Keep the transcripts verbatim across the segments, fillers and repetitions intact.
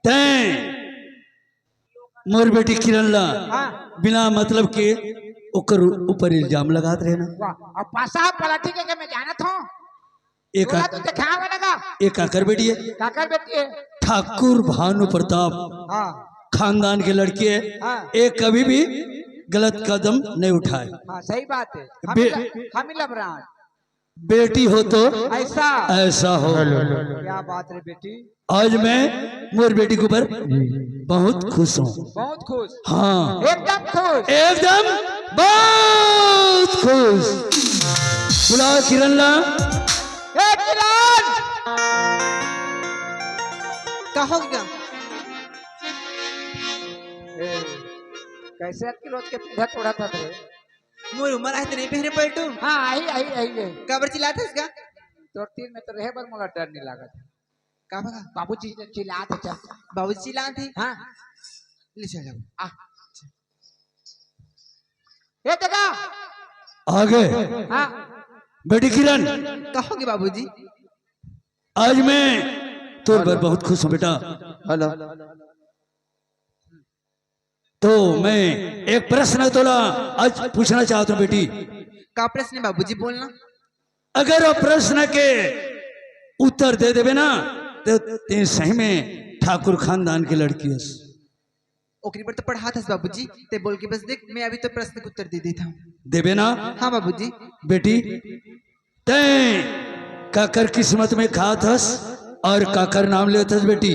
तैं मोर बेटी किरण ला हाँ। बिना मतलब के ओकर ऊपर इल्जाम लगात रहे ना। वाह, अब पासा पलटी के, के मैं जानत हूँ। एक तोला तो दिखावे लगा। एक काकर बेटी है? काकर बेटी है? ठाकुर भानु प्रताप हाँ। खानदान के लड़की है। हाँ। एक कभी भी गलत कदम नहीं उठाए। हाँ, सही बात है। हम बे- ही ल-, हम ही लबरान। बेटी हो तो ऐसा। ऐसा हो। क्या बात रे बेटी। आज मैं मोर बेटी के ऊपर बहुत खुश हूँ। बहुत खुश। हाँ। एकदम खुश। एकदम बहुत खुश। बुला किरण ला। ए किरण। का हो गया? ए, कैसे अतकी रोज के पीढ़ा तोड़ा था रे? मोर उम्र आहे त नहीं पहने पलटू। हाँ, आई, आई, आई, आई। काबर चिल्लात हस का? तोर तीर में तो रहे बर मोला डर नहीं लागत। का बा? बाबूजी ने चिल्लात हे, चल। बाबूजी चिल्लात हे? हाँ। ले चल जाओ। आ। ए दादा। आगे। हाँ। बेटी किरण। का हो गे बाबूजी? आज मैं तोर बर बहुत खुश हूँ बेटा। हेलो। तो मैं एक प्रश्न तोला आज पूछना चाहत हूँ बेटी। का प्रश्न हे बाबूजी, बोलना। अगर वो प्रश्न के उत्तर दे देबे ना, तो तैं सही में ठाकुर खानदान के लड़की हस। ओकरी बर तो पढ़ात हस बाबूजी, तैं बोल के बस देख, मैं अभी तो प्रश्न के उत्तर दे देत हूँ। देबे ना? हाँ बाबूजी। बेटी, तैं काकर किस्मत में खात हस और काकर नाम लेत हस बेटी?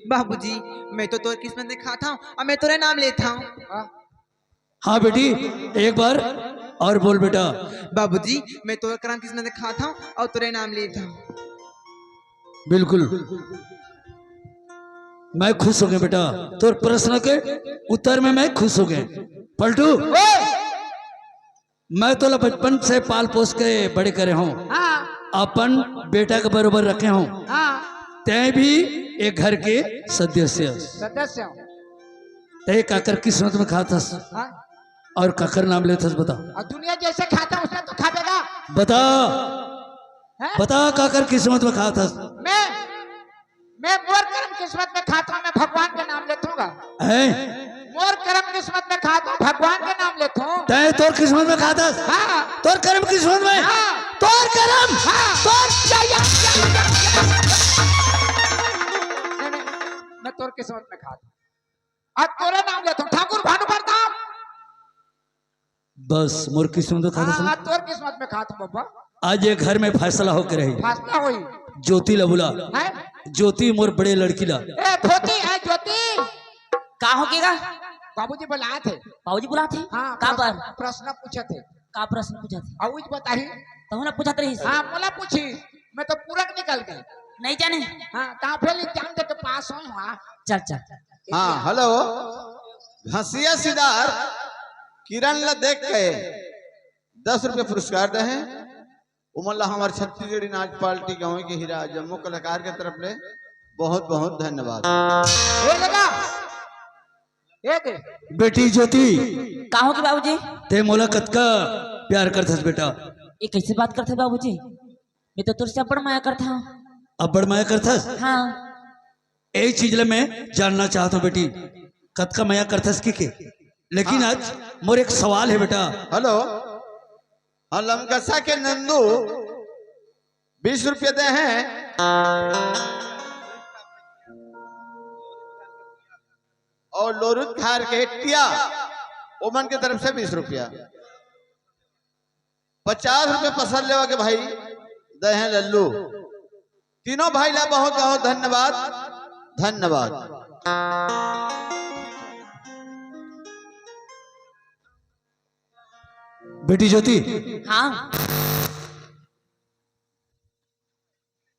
बाबूजी, मैं तो तोर किस्मत में खात हूँ और मैं तोरे नाम लेत हूँ। हाँ बेटी, एक बार और बोल बेटा। बाबूजी, मैं तोर करम किस्मत में खात हूँ और तोरे नाम लेत हूँ। बिल्कुल, मैं खुश हो गया बेटा, तोर प्रश्न के उत्तर में मैं खुश हो गया। पलटू, मैं तोला बचपन से पाल पोस के बड़े करे हूँ। हाँ। अपन बेटा के बरोबर रखे हूँ। हाँ। तैं भी एक घर के सदस्य हस। सदस्य हूँ। तैं काकर किस्मत में खात हस हाँ। और काकर नाम लेत हस, बता। और दुनिया जैसे खाता उसने तो खा देगा। बता। हैं? बता काकर किस्मत में खात हस। मैं मैं मोर करम किस्मत में खात हूँ, मैं भगवान के नाम लेत हूँ गा। हैं? मोर करम किस्मत में खात हूँ, भगवान के नाम लेत हूँ। तैं तोर किस्मत में खात हस? हाँ। तोर करम किस्मत में? हाँ। तोर करम? हाँ। तोर नहीं, नहीं, मैं तोर किस्मत में खात हूँ। आज तोरे नाम लेत हूँ, ठाकुर भानु प्रताप। बस, मोर किस्मत में खात हस ना? हाँ, तोर किस्मत में खात हूँ बब्बा। आज ये घर में फैसला होके रही। फैसला होई। ज्योति ला बुला। हैं? ज्योति मोर बड़े लड़की ला। ए, धोती है, ज्योति। का हो गेगा? बाबूजी बुलात हे। बाबूजी बुलात हे? हाँ, का प्रश्न, बर? प्रश्न पूछत हे। का प्रश्न पूछत हे? अउ कुछ बताही? तहु ना पूछत रहिस। हाँ, मोला पूछी। मैं तो पूरक निकल गई। नहीं जाने। हाँ, ता फेल exam दे के पास होय हूँ। चल, चल। हाँ, हेलो। घसिया सिदार किरण ला देख के दस रुपये पुरस्कार दे हे। उमन ला हमर छत्तीसगढ़ी नाच पार्टी गाँव के हीरा जम्मो कलाकार के तरफ ले बहुत बहुत धन्यवाद। ए लगा। ए दे। बेटी ज्योति। का हो गे बाबूजी? तैं मोला कतका प्यार करथस बेटा? ये कैसे बात करथे बाबूजी? मैं तो तोर से अब्बड़ मया करथंव। अब्बड़ मया करथस? हाँ। ए चीज ला मैं जानना चाहत हूँ बेटी, कतका मया करथस कि के? लेकिन हाँ। आज मोर एक सवाल हे बेटा। हेलो, हाँ, लमकसा के नंदू बीस रुपये दे हे। अउ लोरुत खार के टिया, ओमन के तरफ से बीस रुपया। पचास रुपये पसर लेवा के भाई दे हे लल्लू। तीनों भाई ला बहुत बहुत धन्यवाद, धन्यवाद। बेटी ज्योति, हाँ।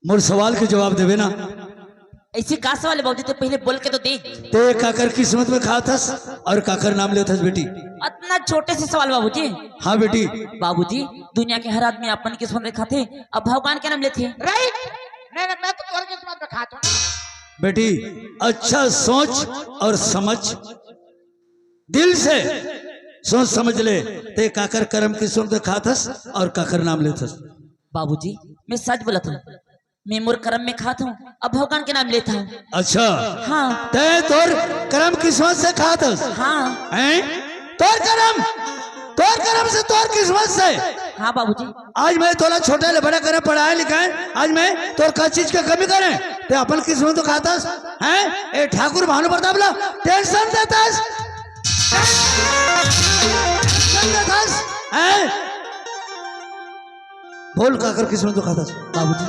मोर सवाल के जवाब देबे ना? ऐसे का सवाल हे बाबूजी, तैं पहले बोल के तो देख। तैं काकर किस्मत में खात हस अउ काकर नाम लेत हस बेटी? अतना छोटे से सवाल बाबूजी। हाँ बेटी। बाबूजी, दुनिया के हर आदमी अपन किस्मत में खाथे, अब भगवान के नाम लेथे। राइट। नहीं, नहीं, मैं तो तोर किस्मत में खात हूँ ना। बेटी, अच्छा सोच अउ समझ, दिल से सोच समझ ले, तैं काकर करम किस्मत में खात हस अउ काकर नाम लेत हस। बाबूजी, मैं सच बोलत हूँ। मैं मोर करम में खात हूँ, अब भगवान के नाम लेत हूँ। अच्छा। हाँ। तै तोर करम किस्मत से खात हस? हाँ। हैं? तोर करम, तोर करम से, तोर किस्मत से। हाँ बाबूजी। आज मैं तोला छोटा ले बड़ा करे, पढ़ाए लिखाए, आज मैं तोर का चीज के कमी करे? तै अपन किस्मत तो खात हस, हैं? ए ठाकुर भानु प्रताप ला टेंशन देत हस, टेंशन देत हस, हैं? बोल, काकर किस्मत तो खात हस? बाबूजी,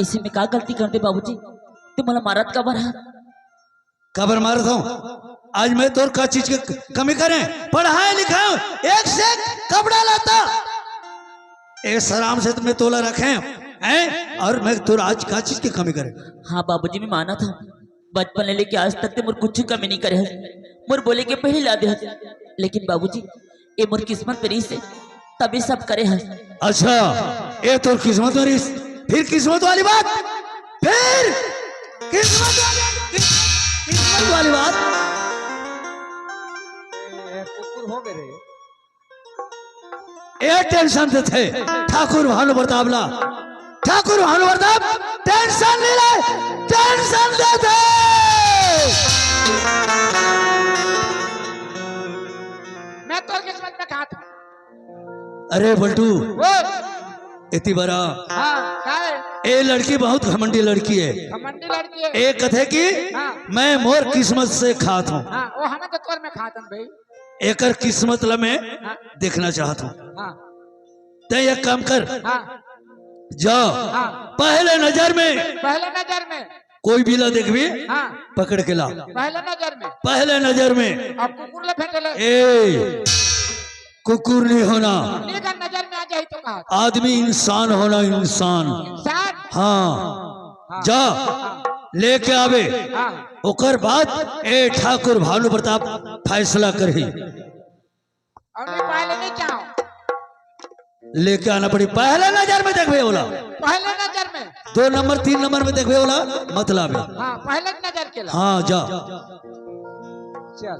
ऐसे में का गलती कर दे बाबूजी? तू मोला मारत काबर है? काबर मारत हूँ? आज मैं तोर का चीज के क-, कमी करे? पढ़ाए लिखाए, एक से एक कपड़ा लाता। ए सराम से तो मैं तोला रखे हैं, और मैं तोर आज का चीज के कमी करे? हाँ बाबूजी, मैं मानत हूँ, बचपन ले लेके आज तक ते मोर कुछ कमी नहीं करे हस, मोर बोले के पहले ला दे हस। लेकिन बाबूजी, ये मोर किस्मत में रहिस हे, तभी सब करे हस। अच्छा, ये तोर किस्मत में रहिस, फिर किस्मत वाली बात, फिर किस्मत वाली, किस्मत वाली बात। ए, कुकुर हो गए रे। ए टेंशन देथे ठाकुर भानु प्रताप ला, ठाकुर भानु प्रताप टेंशन नहीं ले, टेंशन देथे। मैं तोर किस्मत में खात हूँ। अरे बल्टू, वो। इतनी बड़ा। हाँ, का है? ए लड़की बहुत घमंडी लड़की है। घमंडी लड़की है। ए कथे कि हाँ। मैं मोर किस्मत से खात हूँ। हाँ, वो हमें तो तोर में खात हूँ भाई। एकर किस्मत ला मैं हाँ। देखना चाहत हूँ। हाँ। तै एक काम कर, हाँ। जा, हाँ। पहले नजर में पहले नजर में कोई भी ला देखबे, हाँ। पकड़ के ला। पहले नजर में। पहले नजर में। अब कुकुर ले फेंटे ले। ए, कुकुर नहीं होना। ठीक है, नजर में आ जाए तो कहा। आदमी इंसान होना, इंसान। इंसान? हाँ। हाँ। जा, हाँ। लेके आवे। हाँ। ओकर बाद ए ठाकुर भानु प्रताप फैसला करही। और नहीं, पहले नहीं चाहो। लेके आना पड़ी। पहले नजर में देखबे ओला। पहले नजर में। दो नंबर, तीन नंबर में देखबे ओला, मतलब है। हाँ, पहले नजर के ला। हाँ, जा। चल।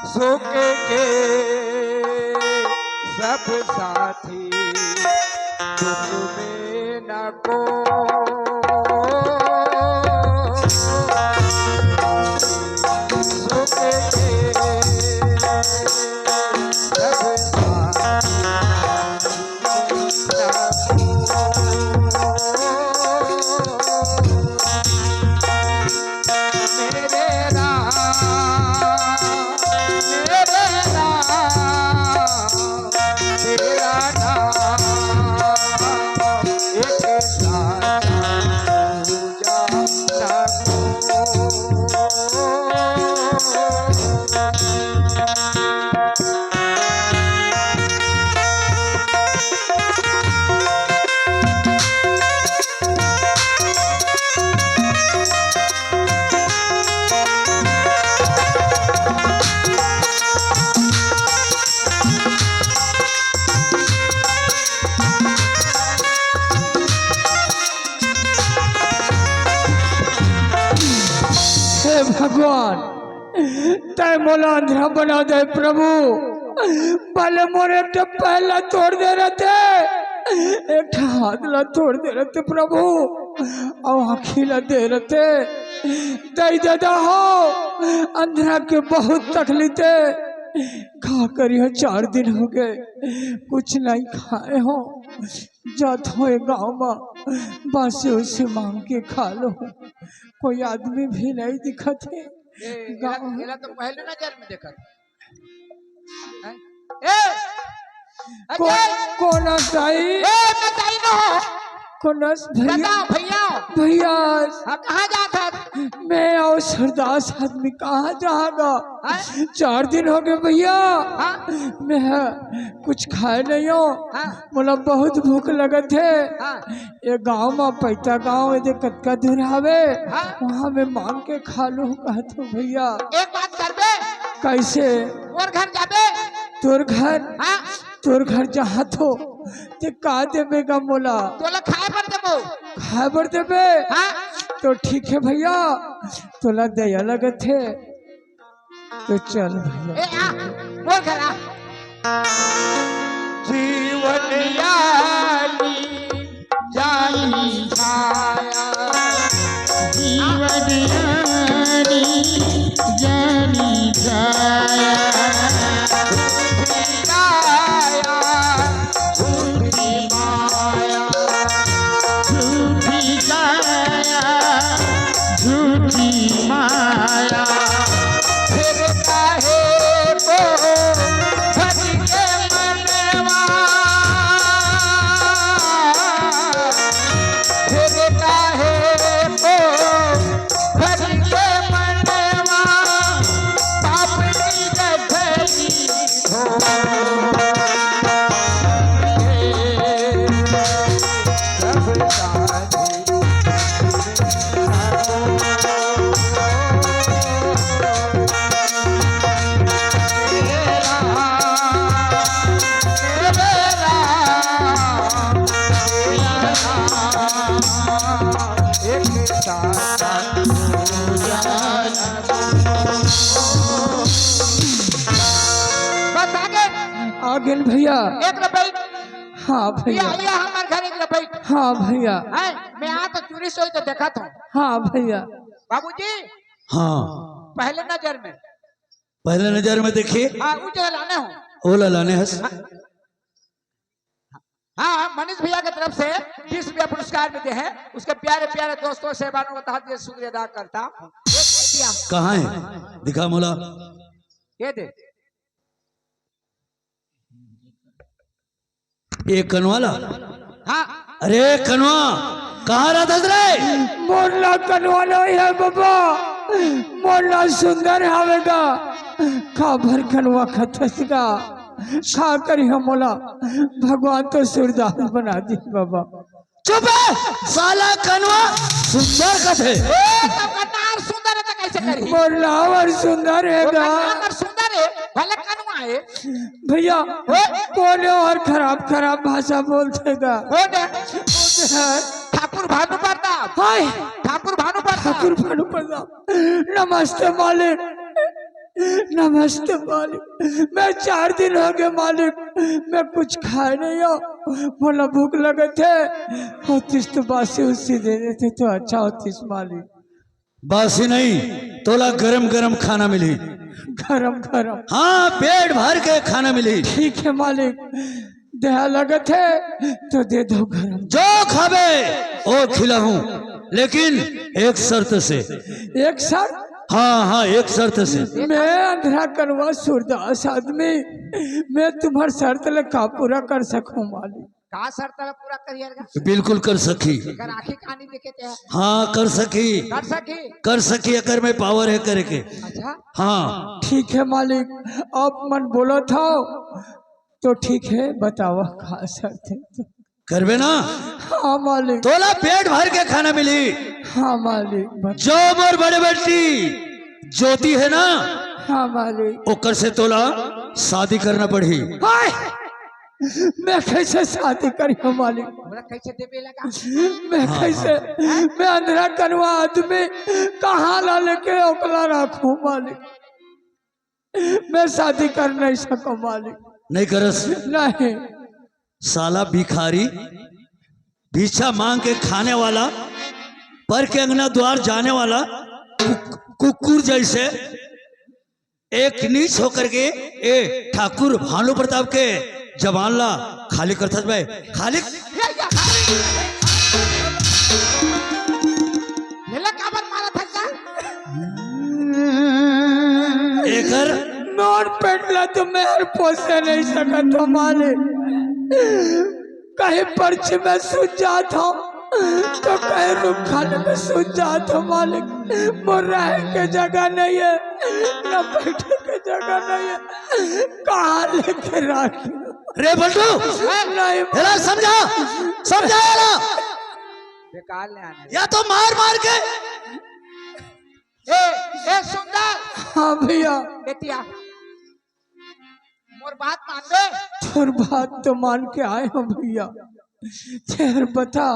सुख के सब साथी, दुख में न को। सुख के सब साथी, हे भगवान, तै मोला अंधरा बना दे प्रभु। भले मोर एक ठो पैर ला तोड़ दे रहते, एक ठो हाथ ला तोड़ दे रहते प्रभु, अउ आँखी ला दे रहते। दई ददा हो, अंधरा के बहुत तकलीफ हे। का करियो, चार दिन हो गए, कुछ नहीं खाए हो। जात हो ए गाँव मा, बासे उसे मांग के खा लो। कोई आदमी भी नहीं दिखत हे। ए, एला, गाँव एला तो पहले नजर में देखत। हैं? ए, को-, अजय! कोन अस दाई? ए, मैं दाई न हो। कोन अस भैया? दादा, भैया। भैया। हाँ, कहाँ जात हस? मैं अउ सरदास आदमी कहाँ जागा? हाँ? चार दिन हो गए भैया। हाँ? मैं कुछ खाए नहीं हो। हाँ? मोला बहुत भूख लगत हे। हाँ। ये गांव मा पैता गांव, ये दे कतका दूर हवे, हाँ। वहाँ मैं मांग के खा लूँ कहत हूँ भैया। एक बात करबे। कैसे? तोर घर जाबे। तोर घर? हाँ। तोर घर जात हो, ते का देबे गा मोला? तोला खाए बर देबो। खाए बर देबे? हाँ। तो ठीक है भैया, तोला दया लगत हे। तो चल भैया। ए, आ, मोर घर आ। जीवन यारी जानी जाया, झूठी माया, झूठी काया, झूठी माया। फिर काहे को भटके मनवा, फिर काहे को भटके मनवा, पाप की गठरी हो। बस आगे। आगे न भैया। एक रुपये। हाँ भैया। ये, ये हमारे घर एक रुपये। हाँ भैया। हैं? मैं आ तो चोरी सोई तो देखा था। हाँ भैया। बाबूजी। हाँ। पहले नजर में। पहले नजर में देखिए। हाँ, वो जो लाने हो। ओला लाने हस। हाँ। हाँ, मनीष भैया की तरफ से बीस रुपया पुरस्कार भी दे हैं। उसके प्यारे प्यारे दोस्तों, साहबानों का तहे दिल से शुक्रिया अदा करता हूँ। कहाँ है? दिखा मोला। ये दे। ये कनवा ला। हाँ। अरे कनवा, कहाँ रहत हस रे? मोर ला कनवा नहीं है बाबा, मोर ला सुंदर हवे गा। काबर कनवा कथस गा? का करी हम मोला, भगवान तो सूरदास बना दी बाबा। चुप है साला कनवा, सुंदर कथे। ए, तो कन्हार सुंदर है तो कैसे करी? मोर ला अउ सुंदर है वो गा। कन्हार सुंदर है, भले कनवा है। भैया, ओ? कोने अउ खराब खराब भाषा बोलथे गा। कोने? ठाकुर भानु प्रताप। हाय। ठाकुर भानु प्रताप। ठाकुर भानु प्रताप। नमस्ते मालिक, नमस्ते मालिक। मैं चार दिन हो गए मालिक, मैं कुछ खाए नहीं हूँ, मोला भूख लगथे। होतिस तो बासी उसी दे देते तो अच्छा होतिस मालिक। बासी नहीं, तोला गरम गरम खाना मिली। गरम गरम। हाँ, पेट भर के खाना मिली। ठीक है मालिक, दया लगथे तो दे दो गरम। जो खाबे वो खिलाहूँ, लेकिन एक शर्त से। एक शर्त? हाँ हाँ, एक शर्त से। मैं अंधरा कनवा सूरदास आदमी, मैं तुम्हार शर्त ल का पूरा कर सकूँ मालिक? का शर्त ला पूरा करिएगा? बिल्कुल कर सकी। अगर आँखी कानी देखे ते। हाँ, कर सकी। कर सकी। कर सकी, अगर मैं पावर है करे के। अच्छा। हाँ। ठीक है मालिक, आप मन बोलत हो तो ठीक है, बतावा का शर्त है। करबे ना? हाँ मालिक। तोला पेट भर के खाना मिली। हाँ मालिक, बता। जो मोर बड़े बेटी ज्योति है ना, हाँ मालिक। ओकर से तोला शादी करना पड़ही। हाय! मैं कैसे शादी करिहूँ मालिक? हमरा कैसे देबे लगा? मैं हाँ, कैसे, हाँ। मैं अंधरा कनवा आदमी, कहाँ ला लेके ओकला रखूँ मालिक? मैं शादी कर नहीं सकूँ मालिक। नहीं करस? नहीं। साला भिखारी, भिक्षा मांग के खाने वाला, पर के अंगना द्वार जाने वाला, कु-, कुकुर जैसे एक नीच होकर के ए ठाकुर भानु प्रताप के जबान ला खाली करथस बे, खाली। ये, ये, ये ला काबर मारत हस का? एकर नोट पेट ला तो मैं हर पोसे नहीं सकत हो मालिक। कहीं पर्ची में सुत जात हो, तो कहीं रुख खाने में सुत जात हो मालिक। मोर रहे के जगह नहीं है, न बैठे के जगह नहीं है, कहाँ लेके रख? रे बल्टू, नहीं। एला समझा, समझा एला। बेकार ले आने। या तो मार मार के। ए, ए सुंदर। हाँ भैया। बेटिया, मोर बात मान बे। तोर बात तो मान के आए हो भैया। तेहर बता,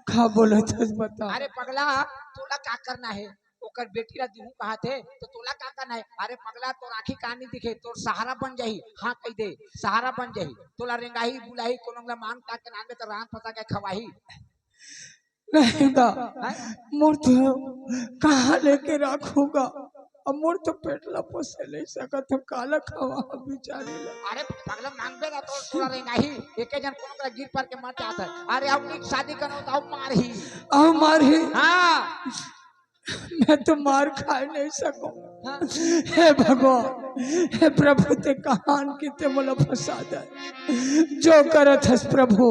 का बोलत हस बता। अरे पगला, तोला का करना है? ओकर बेटी ला दिहूं कहाथे, तो तोला का करना है? अरे पगला, तोर आँखी कान नहीं दिखे, तोर सहारा बन जाही। हाँ कहि दे, सहारा बन जाही। तोला रेंगाही, बुलाही, कोनो ला मांग ताक के लानबे तो रांध पसा के खवाही। नहीं गा, हैं? मोर तो कहाँ लेके राखहूँ गा? अब मोर तो पेट ला पोसे नइ सकत हँव, काला खवाहूँ बिचारी ला। अरे पगला, मांगबे ना तो पूरा रे नहीं, एके झन कोनो करा गिर पर के मर जात हे। अरे अब नी शादी करहूँ त अब मारही। अब मारही? हाँ। मैं तो मार खाय नइ सकँव। हाँ। हे भगवान, हे प्रभु, तें कहाँ अनके तें मोला फँसा दे। जो करत हस प्रभु,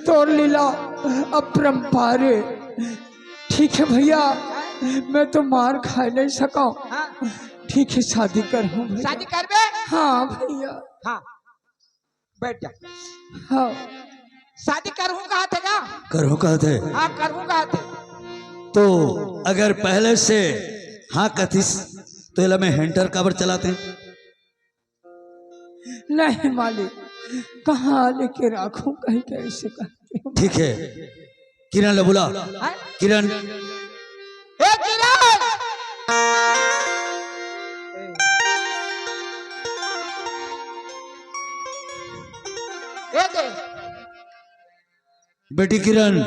तोर लीला अपरंपार हे। ठीक हे भइया, मैं तो मार खाय नइ सकँव। हाँ। ठीक हे, शादी करहूँ भइया। शादी करबे? हाँ भइया। हाँ, बैठ जा। हाँ। शादी करहूँ कहत हे का? करहूँ कहत हे। हाँ, करहूँ कहत हे। तो अगर पहले से हाँ कथिस, तो एला मैं हेंटर काबर चलातेंव? नहीं मालिक, कहाँ लेके राखहूँ कहिके अइसे कहत हस। ठीक हे, किरण ला बुला। हाँ? किरण। ए किरण! ए दे। बेटी किरण,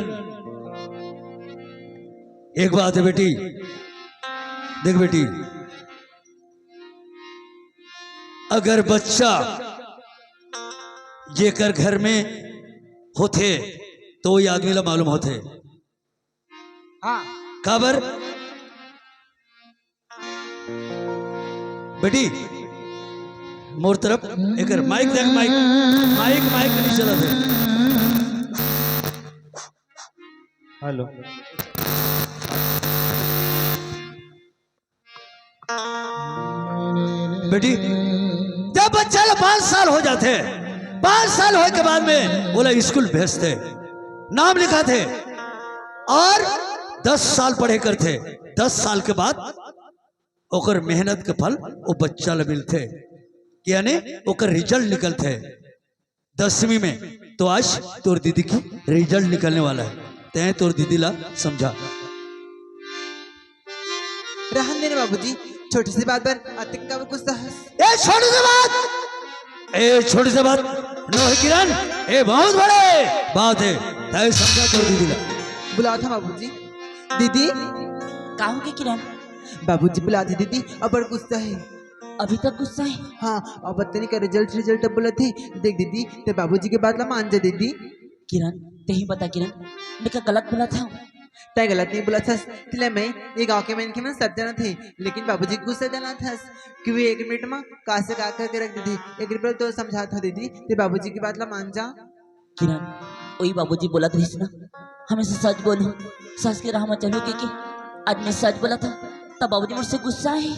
एक बात हे बेटी, देख बेटी, अगर बच्चा जेकर घर में होथे, तो वही आदमी ला मालूम होथे। हाँ। काबर? बेटी, मोर तरफ एकर माइक देख, माइक, माइक, माइक नइ चलत हे। हेलो। बेटी, जब बच्चा ला पाँच साल हो जाथे, पाँच साल होय के बाद में ओला स्कूल भेजथे, नाम लिखाथे अउ दस साल पढ़े करथे। दस साल के बाद ओकर मेहनत के फल ओ बच्चा ला मिलथे, यानी ओकर रिजल्ट निकलथे। दसवीं में तो आज तोर दीदी के रिजल्ट निकलने वाला हे, तैं तोर दीदी ला समझा। रहन दे ना बाबूजी, छोटी सी बात पर अतिक काबर गुस्सा हस? ए छोटी सी बात, ए छोटी सी बात नोहे किरण, ए बहुत बड़े बात हे, तैं समझा तोर दीदी ला। बुलावत हँव बाबूजी। दीदी। का होगे किरण? बाबूजी बुलात हे दीदी, अब्बड़ गुस्सा हे। अभी तक गुस्सा हे? हाँ, अब पता नहीं का रिजल्ट, रिजल्ट अब बोलत हे। देख दीदी, तैं बाबूजी के बात ला मान जा दीदी। किरण, तैं ही बता किरण, मैं का गलत बोलत हँव? तैं गलत नइ बोलत हस, तेला मैं ये गाँव के मनखे मन सब जानत हे, लेकिन बाबूजी के गुस्सा जानत हस कि वो एक मिनट म का से का करके रख देथे। एक मिनट तो समझात हँव दीदी, तैं बाबूजी के बात ला मान जा। किरण, ओही बाबूजी बोलत रहिस ना, हमेशा सच बोलहूँ, सच के राह म चलहूँ कहिके, आज मैं सच बोलत हँव, तब बाबूजी मोर से गुस्सा हे।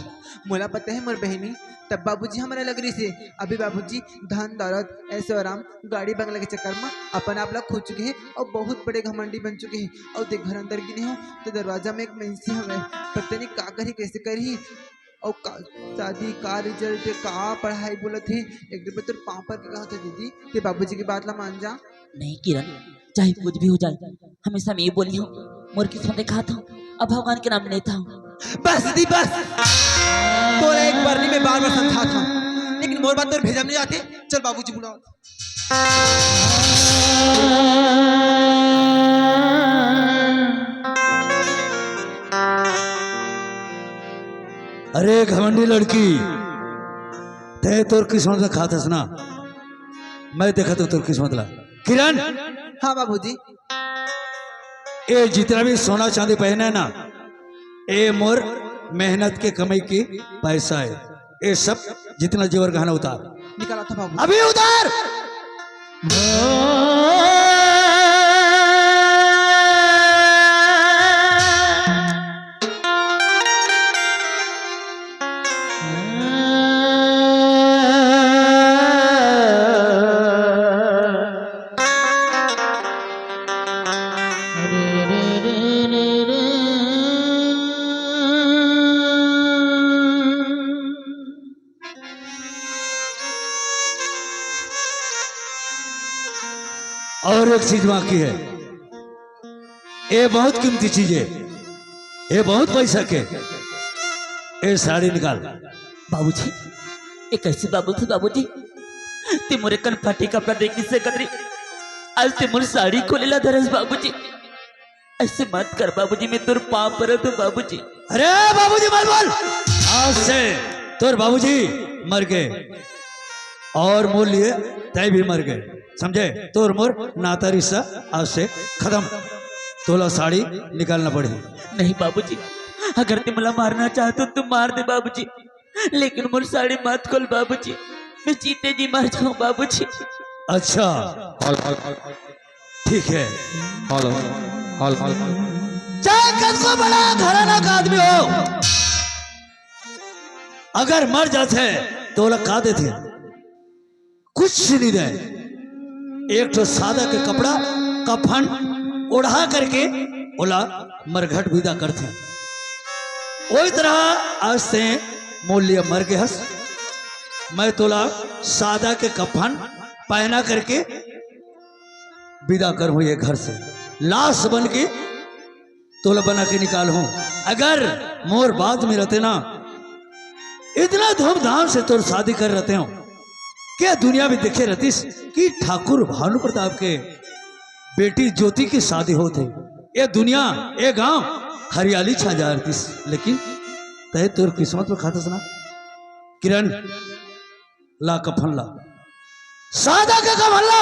मोला पता हे मोर बहिनी, तब बाबूजी हमर अलग रहिसे। अभी बाबूजी धन दौलत, ऐशो आराम, गाड़ी बंगला के चक्कर म अपन आप ला खो चुके हे अउ बहुत बड़े घमंडी बन चुके हे। अउ देख घर अंदर गिने हँव त दरवाजा म एक मइनसे हवय, पता नहीं का करही, कइसे करही। अउ का शादी, का रिजल्ट, का पढ़ाई बोलत हे, एक दिन मैं तोर पाँव पर के कहत हँव दीदी, तैं बाबूजी के बात ला मान जा। नहीं किरण, चाहे कुछ भी हो जाए, हमेशा मैं ये बोली हँव, मोर किस्मत देखात हँव, अब भगवान के नाम लेत हँव। बस दीदी बस, तोला एक बरनी में बार बार समझात हँव, लेकिन मोर बात तोर भेजा म नइ जाथे। चल बाबूजी बुलावत। अरे घमंडी लड़की, तैं तोर किस्मत ला खात हस ना, मैं देखत हँव तोर किस्मत ला। किरण। हाँ बाबूजी। ये जितना भी सोना चांदी पहने हे ना, ये मोर मेहनत के कमाई के पैसा हे। ये सब जितना जेवर गहना उतार। निकालत हँव बाबू। अभी उतार। अउ एक चीज बाकी हे, ये बहुत कीमती चीज हे, ये बहुत पैसा के। ये साड़ी निकाल। बाबूजी, ये कइसे बाबूजी, बाबूजी? तैं मोर कन फटे कपड़ा देख नइ सकत रहे, आज तैं मोर साड़ी खोले ला धरस बाबूजी। ऐसे मत कर बाबूजी, मैं तोर पाँव परत हूँ बाबूजी। अरे बाबूजी मत बोल, आज से तोर बाबूजी मर गए और मोर लिए तय भी मर गए, समझे? तोर मोर नाता रिश्ता आज से खत्म। तोला साड़ी निकालना पड़ही। नहीं बाबूजी, अगर तैं मोला मारना चाहत हो तो मार दे बाबूजी, लेकिन मोर साड़ी मत खोल बाबूजी, मैं जीते जी मर जाऊं बाबूजी। अच्छा, ठीक है। चाहे कतको बड़ा घराना का आदमी हो, अगर मर जाथे तो ओला का देथे? कुछ नहीं दे। एक ठो सादा के कपड़ा, कफन ओढ़ा करके ओला मरघट विदा करथे। ओही तरह आज तैं मोर लिए मर गे हस, मैं तोला सादा के कफन पहना करके विदा करहूं ये घर से, लाश बन के तोला बना के निकालहूं। अगर मोर बात में रहते ना, इतना धूमधाम से तोर शादी कर रहते हो, क्या दुनिया में देखे रहतीस कि ठाकुर भानु प्रताप के बेटी ज्योति की शादी होत हे? ये दुनिया, ये गांव हरियाली छा जा रहतीस, लेकिन तय तोर किस्मत में खातस ना। किरण, ला कफन ला, सादा के कफन ला।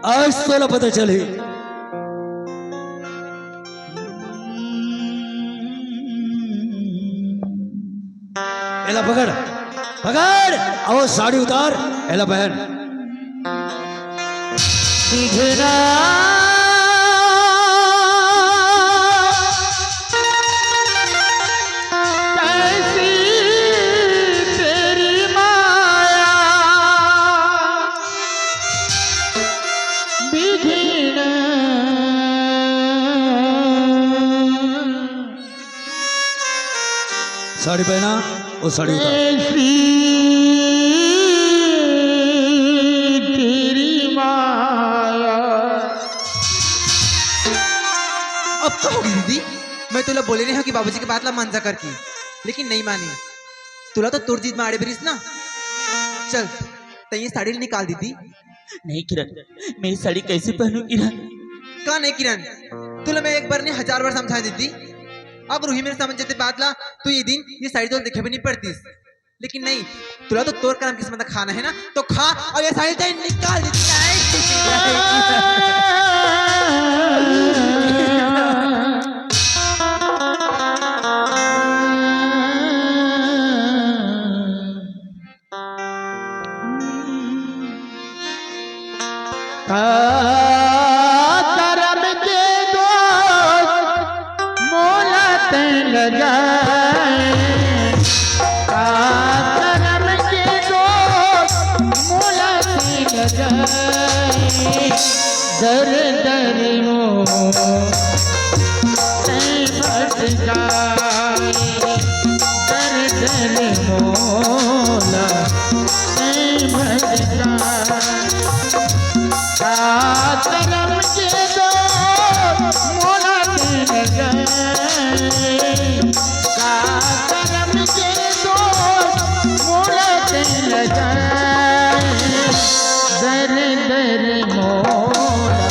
आज तोला पता चलही। एला पकड़, पकड़, अउ साड़ी उतार, एला पहन। साड़ी पहना, वो साड़ी उतार। अब का होगे दीदी? मैं तोला बोले रहेंव कि बाबूजी के बात ला मान जा करके, लेकिन नहीं माने। तोला तो तोर जिद में आड़े बरिस ना। चल, तैं ये साड़ी निकाल दीदी। नहीं किरण, मैं ये साड़ी कैसे पहनूं किरण? का नहीं किरण, तोला मैं एक बार नहीं हजार बार समझा दीदी। अब रूही मेर समझ जाते बात ला, तो ये दिन ये साड़ी तोला देखे भी नहीं पड़तीस। लेकिन नहीं, तोला तो तोर करम किस्मत खाना है ना, तो खा अउ ये साड़ी तैं निकाल दीदी। का करम के दोष मोला तैं लगाए, का करम के दोष मोला तैं लगाए, दर दर मोला तैं भटकाए, दर दर मोला तैं भटकाए। का करम के दोष मोला तैं लगाए, का करम के दोष मोला तैं लगाए, दर दर मोला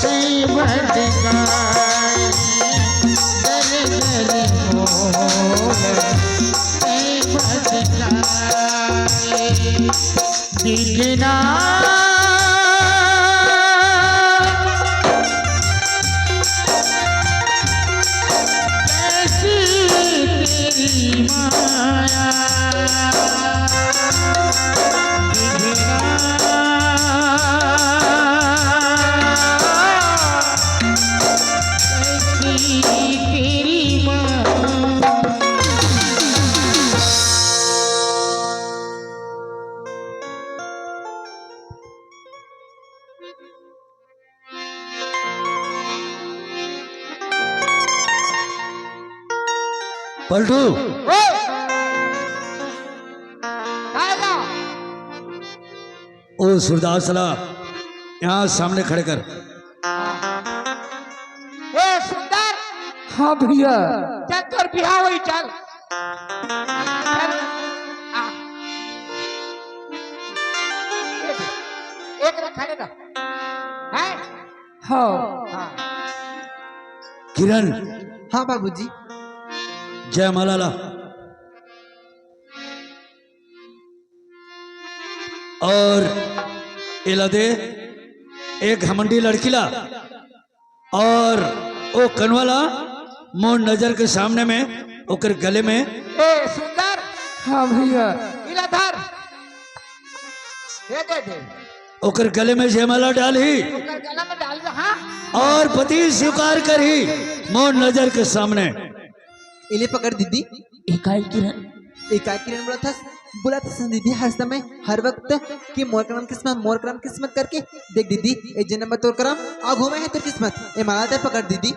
तैं भटकाए, दर दर मोला तैं भटकाए। बिघना कैसी तेरी माया, बिघना कैसी तेरी माया। पलटू, ओ सूरदास ला यहाँ सामने खड़े कर। ए, हाँ भैया। चल, तोर बिहाव होही, चल। चल। आ। एक, एक रखा रे ना। हैं? हाँ। हाँ। किरण। हाँ बाबूजी। जयमाला ला। अउ एला दे, एक घमंडी लड़की ला। अउ ओ कनवा ला मोर नजर के सामने में ओकर गले में। ए सुंदर। हाँ भैया। इला धर। दे, दे, दे। ओकर गले में जयमाला डालही। ओकर गला में डाल दे, हाँ। अउ पति स्वीकार करही मोर नजर के सामने। इले पकड़ दीदी। ए काय किरण? ए काय किरण बोलत हस? बोलत हस दीदी, हर समय, हर वक्त कि मोर करम किस्मत, मोर करम किस्मत करके। देख दीदी, ए जनम में तोर करम, आगू में हे तोर किस्मत। ए माला दे पकड़ दीदी।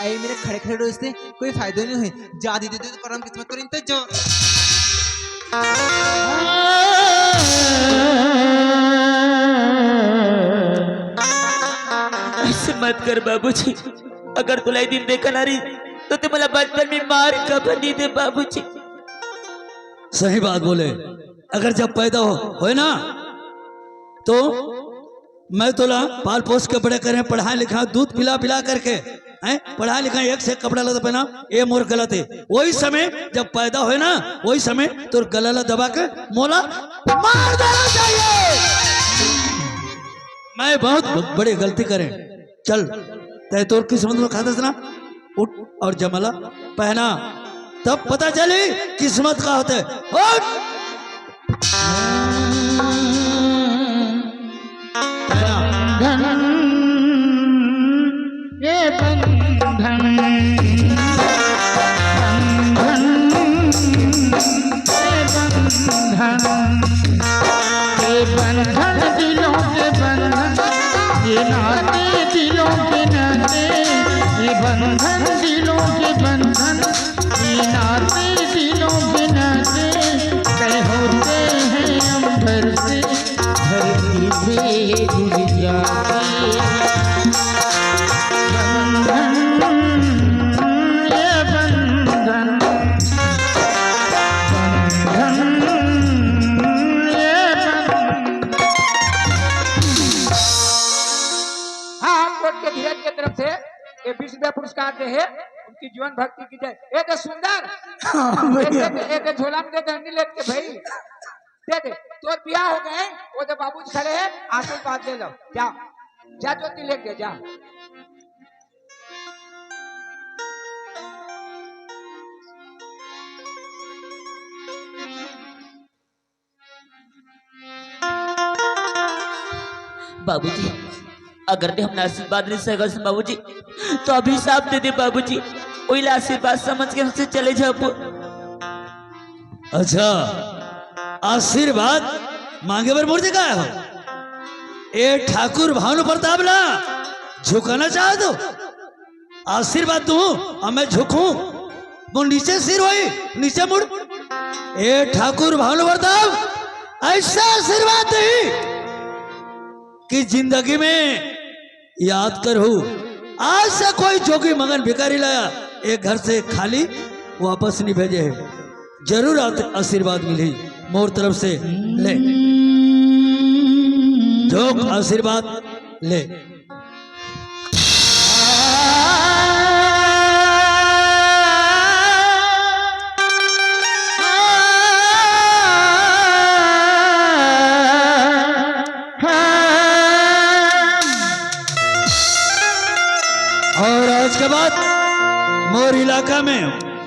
अरे मेरे खड़े खड़े रोए से कोई फायदा नहीं होय। जा दीदी, तू तो करम किस्मत तोर इंतजार। ऐसे मत कर बाबूजी। अगर तोला ए दिन देखा ना रही, तो तैं मोला बचपन में मार कभू नइ दे बाबूजी। सही बात बोले, अगर जब पैदा हो, होय ना, तो मैं तोला पाल पोस के बड़े करे, पढ़ाय लिखाय, दूध पिला पिला करके, हैं, पढ़ाय लिखाय, एक से एक कपड़ा लत्ता पहना, ए मोर गलत हे। वही समय जब पैदा होय ना, वही समय तोर गला ला दबा के मोला मार देना चाहिए। मैं बहुत ब-, बड़े गलती करे। चल, तैं तोर किस्मत में खाते ना, उठ अउ जयमाला पहना, तब पता चली किस्मत का होते। उठ। पहना। बंधन, ये बंधन, बंधन, ये बंधन। ये बंधन दिलों के बंधन, ये नाते दिलों के नाते, ये बंधन दिलों के बंधन, ये नाते दिलों के नाते, तय होते हैं अंबर से, धरती से जुड़ जाते। बंधन, ये बंधन, बंधन, ये बंधन। हाँ, हाँ, कोट के धीरज के तरफ से ये बीस रुपया पुरस्कार दे हे, उनकी जीवन भक्ति की जय। ए दे सुंदर, हाँ, ए दे, भैया। ए दे झोला में दे दे, नहीं लेट के भाई। दे दे, तोर बिहाव हो गे, ओ दे बाबूजी खड़े हे, आशीर्वाद ले लो। जा, जा ज्योति लेके जा। बाबूजी, अगर तैं हमला आशीर्वाद नइ सकस बाबूजी, तो अभिशाप दे दे बाबूजी। ओइला आशीर्वाद समझ के हमसे चले जाबो। अच्छा, आशीर्वाद मांगे बर मोर जगह आए हो? ए ठाकुर भानु प्रताप ला झुकाना चाहत हो? आशीर्वाद दूं अउ मैं झुकूं, वो नीचे सिर होई, नीचे मुड़। ए ठाकुर भानु प्रताप, ऐसा आशीर्वाद दे कि जिंदगी में याद करहू, आज से कोई जोगी मगन भिखारी ला ए घर से खाली वापस नइ भेजे हे। जरूर आत-, आशीर्वाद मिलही मोर तरफ से। ले, झोंक आशीर्वाद ले। अउ आज के बाद मोर इलाका में,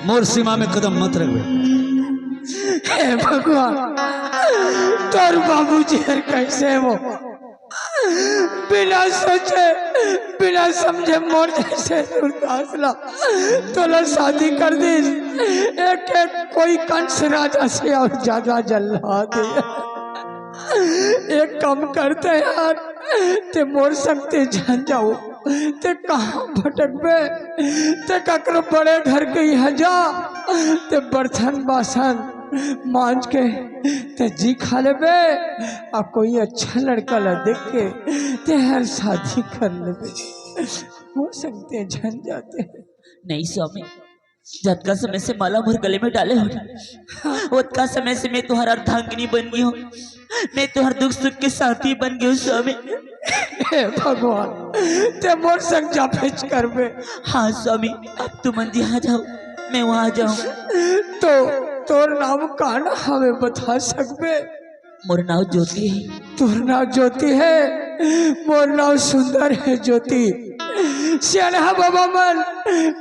मोर सीमा में कदम मत रखबे। हे भगवान, तोर बाबूजी हर कइसे हे वो? बिना सोचे, बिना समझे मोर जइसे सूरदास ला तोला शादी कर दिस। एक एक कोई कंस राजा से अउ जादा जल्लाद हे। एक काम करते यार, तैं मोर संग तैं झन जाव, तैं कहाँ भटकबे, तैं ककरो बड़े घर के इहाँ जा, तैं बर्तन बासन मांज के तैं जी खा लेबे, अउ कोई अच्छा लड़का ला देख के तैं हर शादी कर लेबे। मोर संग तें झन जाते। नहीं स्वामी, जतका समय से माला मोर गले में डाले हो, ओतका समय से मैं तुहार अर्धांगिनी बन गे हों, मैं तुहार दुख सुख के साथी बन गे हों स्वामी। हे भगवान, तें मोर संग जाबेच करबे। हाँ स्वामी, अब तुमन जिहाँ जाहू, मैं उहाँ जाहूँ। तो तोर नाम का ना हवे, बता सकबे? मोर नाव ज्योति हे। तोर नाव ज्योति हे, मोर नाव सुंदर हे ज्योति। सियानहा बाबा मन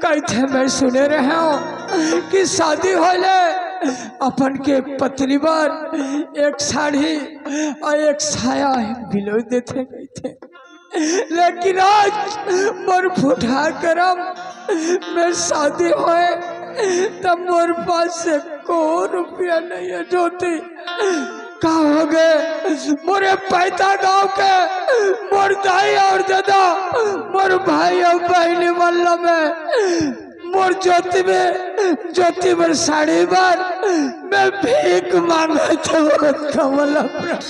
कहिथे, मैं सुने रहेंव कि शादी होय ले अपन के पत्नी बर एक साड़ी अउ एक साया बिलोय देथे कहिथे। लेकिन आज मोर फूटहा करम में शादी होय, त मोर पास एको रुपया नहीं हे ज्योति। का होगे? मोरे पैता गांव के मोर दाई अउ ददा, मोर भाई अउ बहिनी मन ल में मोर ज्योति में, ज्योति बर साड़ी बर मैं भीख मांगत हवं कमला प्रभु।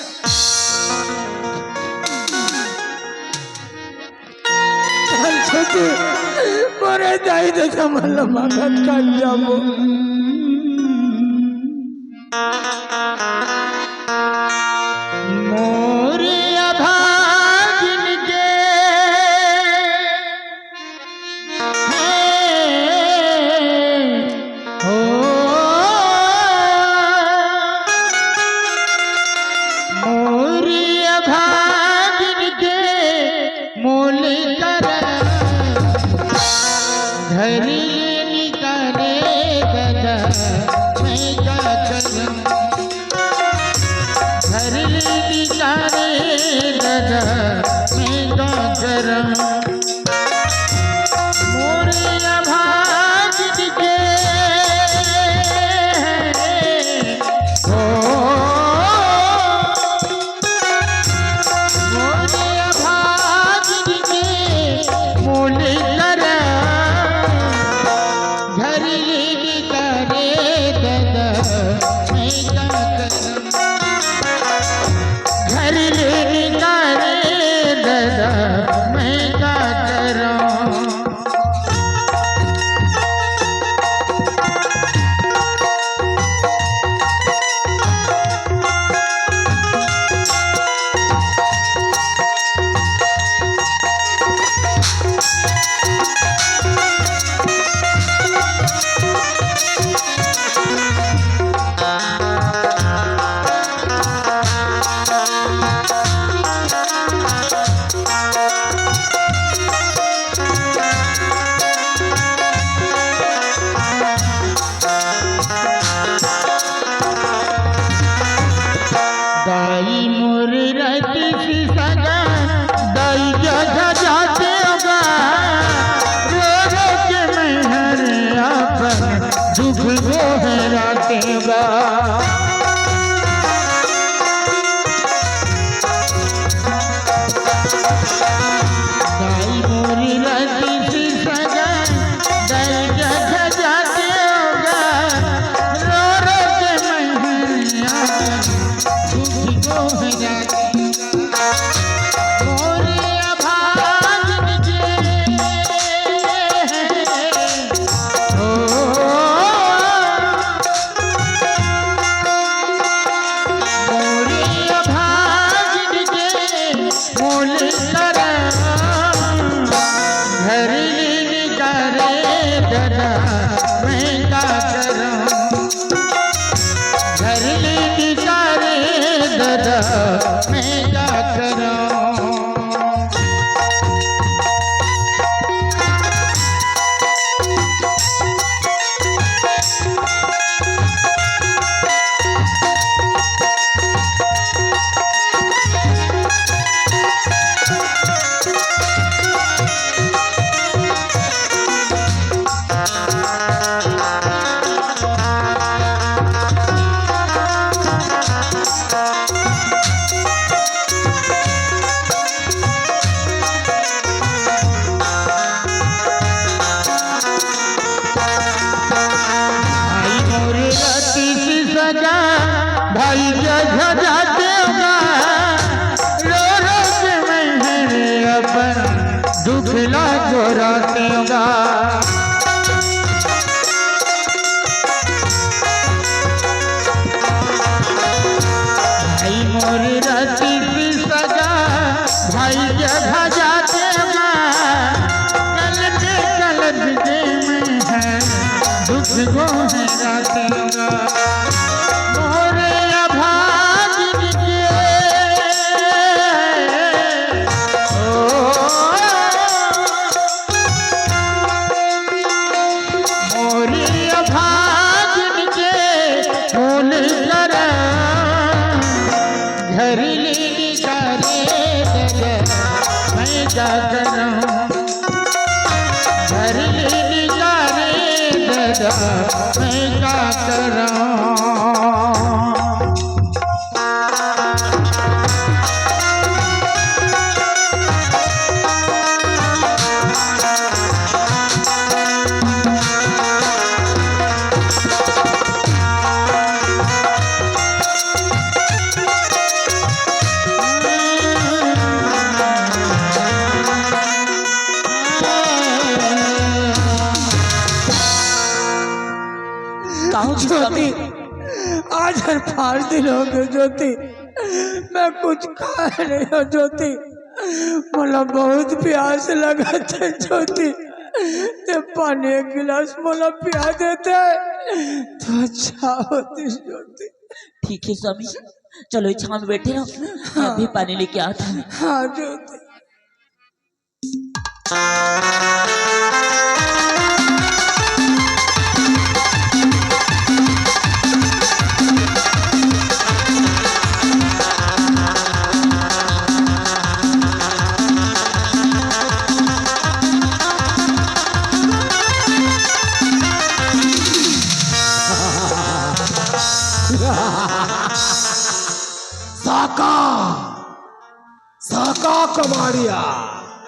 ज्योति, मोरे दाई ददा मन ल मांगत का जाबो। मोर अभागिन के हो, मोर अभागिन के मोल कर घर ले निकाले ददा, मैं का करम। घर ले निकाले ददा, मैं का करम। मोर अभागिन के हो, मोर अभागिन के मोल कर घर ले निकाले ददा, मैं का करम। घर ले निकाले ददा, मैं का करम। दाई मोर रतिस सगा, दाई जगह जाते होगा, रो रो के मैं हर अपन दुख गोहराते होगा। दाई मोर रतिस सगा, दाई जगह जाते होगा, रो रो के मैं हर अपन दुख गोहराते होगा। मोर अभागिन के हो, मोर अभागिन के मोल करम। घर ले निकाले ददा, मैं का करम। घर ले निकाले ददा, मैं का करम। गोहरा तेरा मोरे अभागिन के, ओ, मोरे अभागिन के मोल करा, घर ले निकारे ददा, मैं का करहूँ? घर ले निकारे ददा, मैं का करहूँ? का हो गया ज्योति, स्वामी? आज हर पाँच दिन हो गए ज्योति, मैं कुछ खाए नहीं हूँ ज्योति। मोला बहुत प्यास लगत हे ज्योति, ते पानी एक गिलास मोला पिया देते तो अच्छा होती ज्योति। ठीक है स्वामी, चलो ये छाँव में बैठे रहो, मैं हाँ। अभी पानी लेके आता हूँ। हाँ ज्योति। साका, साका कमाड़िया।